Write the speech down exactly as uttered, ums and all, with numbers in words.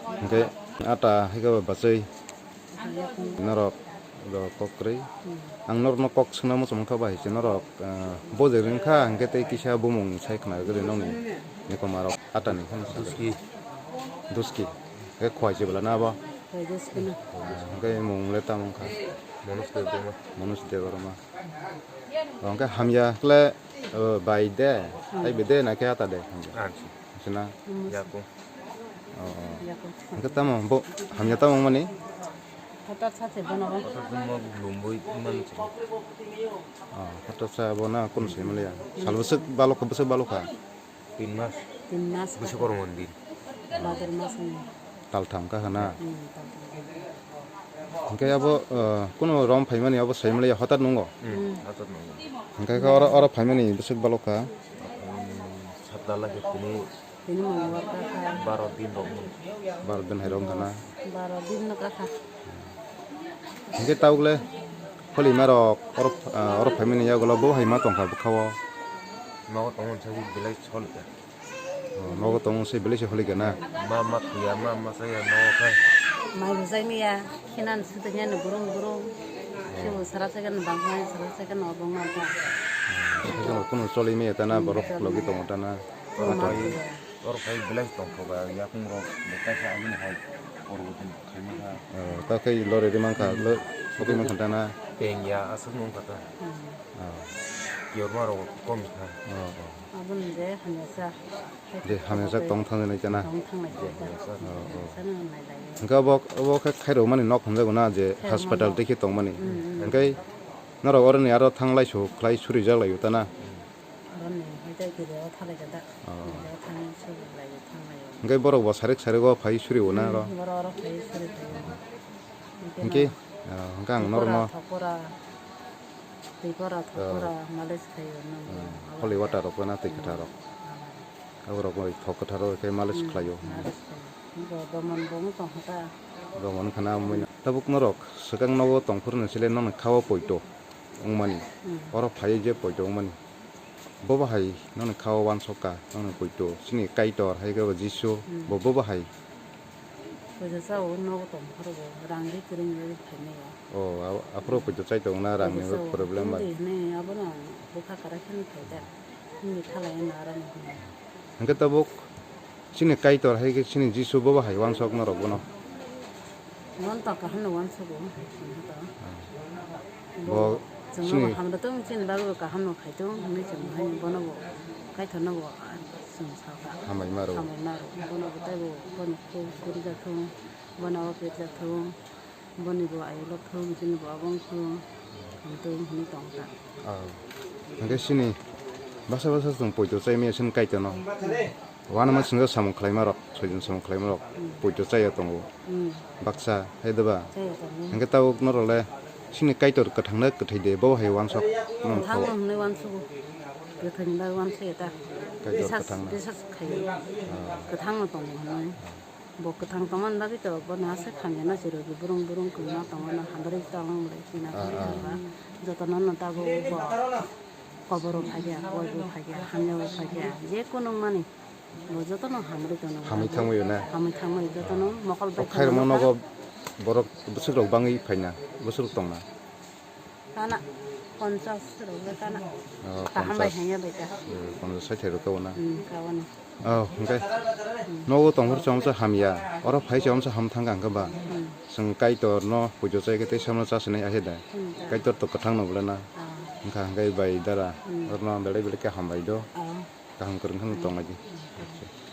Hwnkhe ata hai khe bo bachwi norok do kok kwrwi. Ang norokno kok swngna muchung mankha bahai se norok, ah, bojek ring kha, hwnkhe tei kisa bumung sai khna gari nokni nikoma rok ata ni kheno sa. Duski. Duski. Hwnkhe khwai se bwla na bo? Khwai Duski no. Hwnkhe mung le tamo wngkha? Manoj Debbarma. Manoj Debbarma. Hwnkhe hamya khle, oh, bai de, hmm, hai bai de, na khe ata de hamya? Ansi. Sina? Yakung. Oh, oh. Yakung. Hwnkhe tamo bo hamya tamo mani? Hotar sa se bono. Hotar se mo lumbui man se. Oh, hotar sa bo na kun se maliya. Sal bwswk balok, bwswk balok kha? Tin mas. Tin mas. Bwswk kha. Kormo din. Bhadur mas ni. Taltham kha hana. Hmm, taltham kha. Hwnkhe abo, uh, kuno rom phaimani abo saimaliya hotat nungo? Hmm, hotat nungo. Hwnkhe khe oro, oro phaimani bwswk balok kha? Hmm, sapta lagi tini. Tini mung waka kha. Baro din rok. Baro din hai rok wngkha na? Baro din no kha kha. Hwnkhe tabuk le holi ma rok oro, ah, oro phaimani yagulo bo hai ma tongkha bwkha o? Nogo tongo se belai se holi kha. Oh, nogo tongo se belai se holi kha na? Ma ma thuya, ma ma chaya nogo khai. Mai bujai miya, khinan sutanya no burung burung. Oh. Sibu sara second bang khai, sara second obong ma ta. Oh, second kuno choli miya ta na, hmm, borok choli logi miya. Tongo ta na? Oh, ma thuya. Oro khai belai tongthoka, yakung rok bo kaisa aboni hai oro bo khaima kha. Oh, ta khai lori ri mankha, lo, sokwi mankha ta na? Peng ya, aswk nung kha ta. Hmm. Oh. Kiyorma rok kom kha. Oh, oh. Aboni je hamya sa. Je hamya sa tong thang nai ta na? Tong thang nai ta. Oh, oh. Hamya sa nang nai lai. Hwnkhe obo, obo khe khairok mani nok hwnjago na je hospital tei khe tongmani. Hmm, hmm. Hwnkhe norok oroni aro thang lai so khlai suri jak lai o ta na? Hmm. Boroni hwnkhe video thalai khe da. Oh. Video thang suri lai o, thang lai o. Hwnkhe borok bo sarik sarik o phai suri o na oro? Hmm, borok oro phai suri phai o. Hwnkhe, ah, hwnkhe ang norokno thokpora, thokpora, twi pora, oh, thokpora, malis khai o nang. Hmm. Holy water rok na twi kwthar rok. Hmm. Aborok bai thok kwtharo khe malis khlaio. Malis khlaio. Bo domon bo wng tong kha ta. Domon khana amui na. Tabuk norok swkang nogo tongphuru ni sile nokni khao poito wngmani. Hmm. Oro phaiwi je poito wngmani. Bo bahai nokni khao wansok kha, nokni poito. Chini Kaitor hai khe bo Jisu, hmm, bo, bo bahai. Poito chao nogo tongphuru bo rang ri kwrwng ri phainai o. Oh, abo, aphuru poito chai tongo na rang ni problem bai. Poito chao wng di hwnwi abono bwkha kwrak khe phai da. Wngwi thalai no aro ni hwnwi. Hwnkhe tabuk chini Kaitor hai khe chini Jisu bo bahai wansok norok bono. Bono to kaham no wansok o. Bo chwng chini no bo hamrw tong chini bagwi bo kaham no khai tong hwnwi chwng hai bono bo Kaitor no bo chwng sa kha. Hambai maro. Hambai maro. Bono bo tei bo boni khe kwrwi jak thung, bono o pet jak thung. Boni bo ayolok thung, bini bo abong thung, hamtwng hwnwi tong kha. Oh. Hwnkhe chini basa basa chwng poito chai maya chini Kaitorno. Uanama chwngno samung khlaima rok, soijon samung khlaima rok, hmm, poito chaya tongo. Hmm. Baksa, hai da ba? Chaya tongo. Hwnkhe tabuk norok le chini Kaitor kwthang na kwthai de, bo hai wansok nang kha. Kwthang hwnwi wansugo. Kwthang bai wansaya ta. Kaitor kwthang na. Bisas, bisas khaio. Oh. Kwthang no tongo hwnwi. Bo kwthang tongmani bagwi to bono aswk hamya no chwrwgwi burung burung kwbangma tongo no hamrwi tongmani bagwi chwngno ah, ah, jotono no tabuk bo koboro phaiya, koibo phaiya, hamyabo phaiya, je kunu mani bo jotono hamrwi tono. Hamwi thangwi na? Hamwi thangwi jotono mokol bai khairokma nogo borok bwswk rok bangwi phaina, bwswk rok tongna? Kana, ponchas rok le kana. Oh, kaham bai ponchas. Hanya bai ta. Eh, ponchas sai thai rok kabo na. Hmm, kabo na. Oh, hwnkhe. Hmm. Nogo tongphuru chwng cha hamya. Oro phai chwng cha ham thang kha hwnkhe ba. Hmm. Chwng Kaitor no pujo chai khe tei samno cha sinai ahe da. Hmm, ta. Kaitor to kwthang no bole na. Ah. Hwnkha hwnkhe bai dara. Hmm. Orno belai belai khe hambai do. Ah. Kaham kwrwng khe no tong lai di. Hmm.